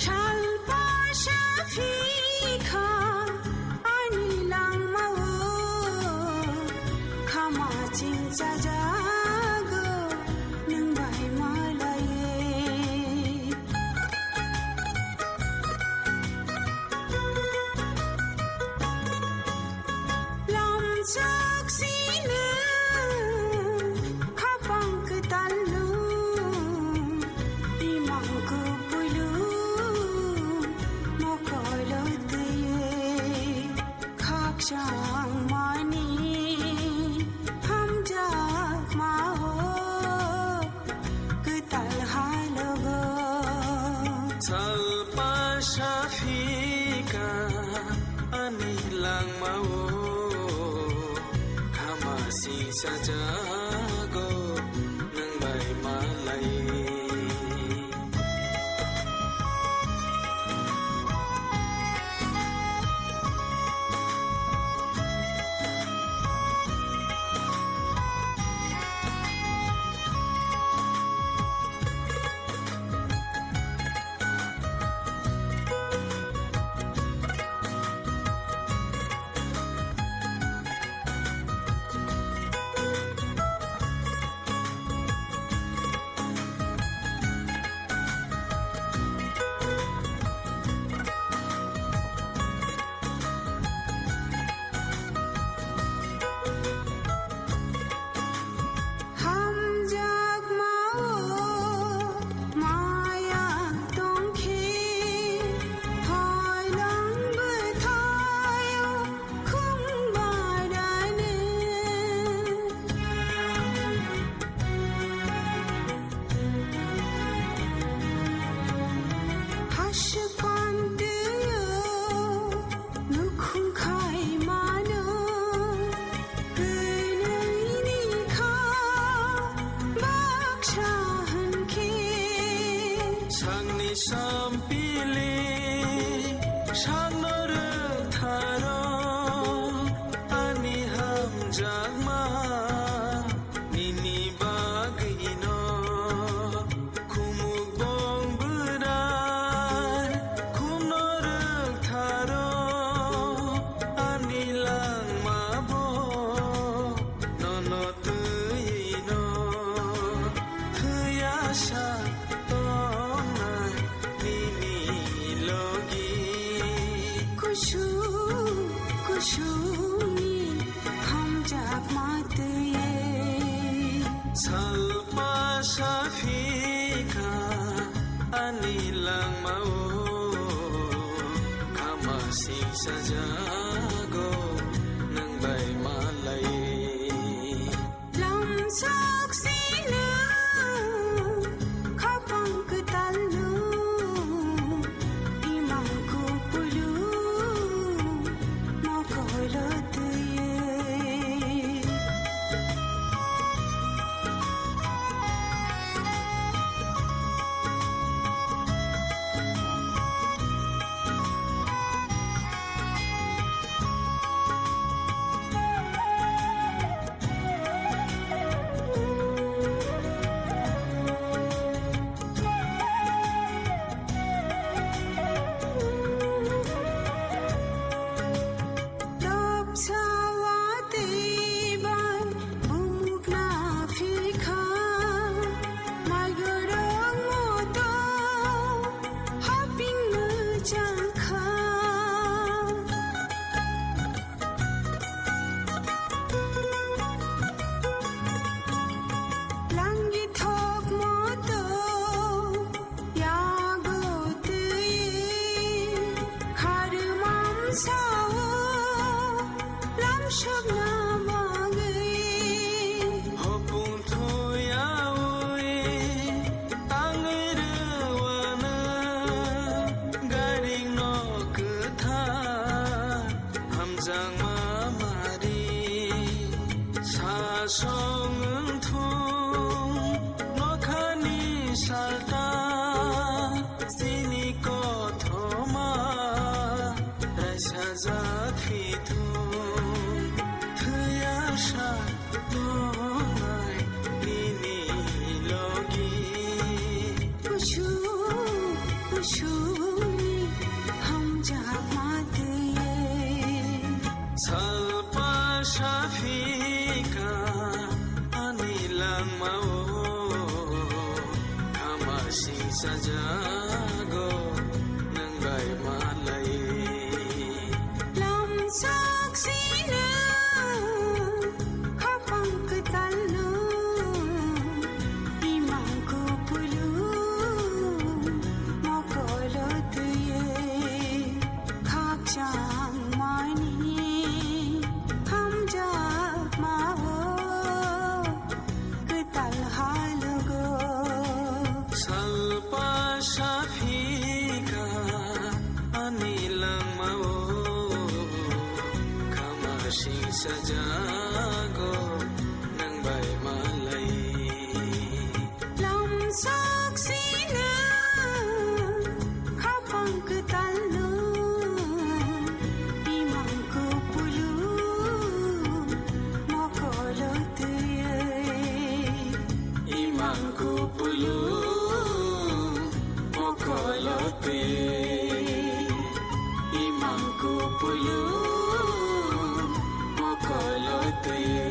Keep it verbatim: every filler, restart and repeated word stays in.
Salpa saphi kha ani langmao, khama chingchajago nwng bai malaiwi. Lamchak sino khapang kwtalno, imang kupuilo mokolo twiwi. Khakchangmani hamjakmao kwtal halogo. Salpa saphi kha ani langmao, khama singchajago nwng bai malai. Hamjakmao maya tongkhe, phailwng bwthaio khung barani. Hasik pantio nukhung khai mano, kwnwi ni kha baksa hwnkhe. Sakni sampili sakno rwktharo, ani hamjakma nini bagwino. Khumuk bong bwrai khumno rwktharo, ani langma bo nono twiwi no thwiya sa tongnai nini logi. Kusung kusungni hamjakma twiwi. Salpa saphi kha ani langmao, khama singchajago nwng bai malai. Lamchak sino khapang kwtalno, imang kupuilo mokolo twiwi. Mao, khama singsa jago nang bai malai. Lamsak sina khapang kwtalno imang kupulung mokolo twiwi khakchang mani hamjak mao. Kwtal halugo. Salpa saphika ani langmao, khama singsa jago nang bai malai. Lamsak sina khapang kwtalno imang kupulung mokolo twiwi. Imang kupulung mokolo twiwi. Imang kupulung mokolo twiwi.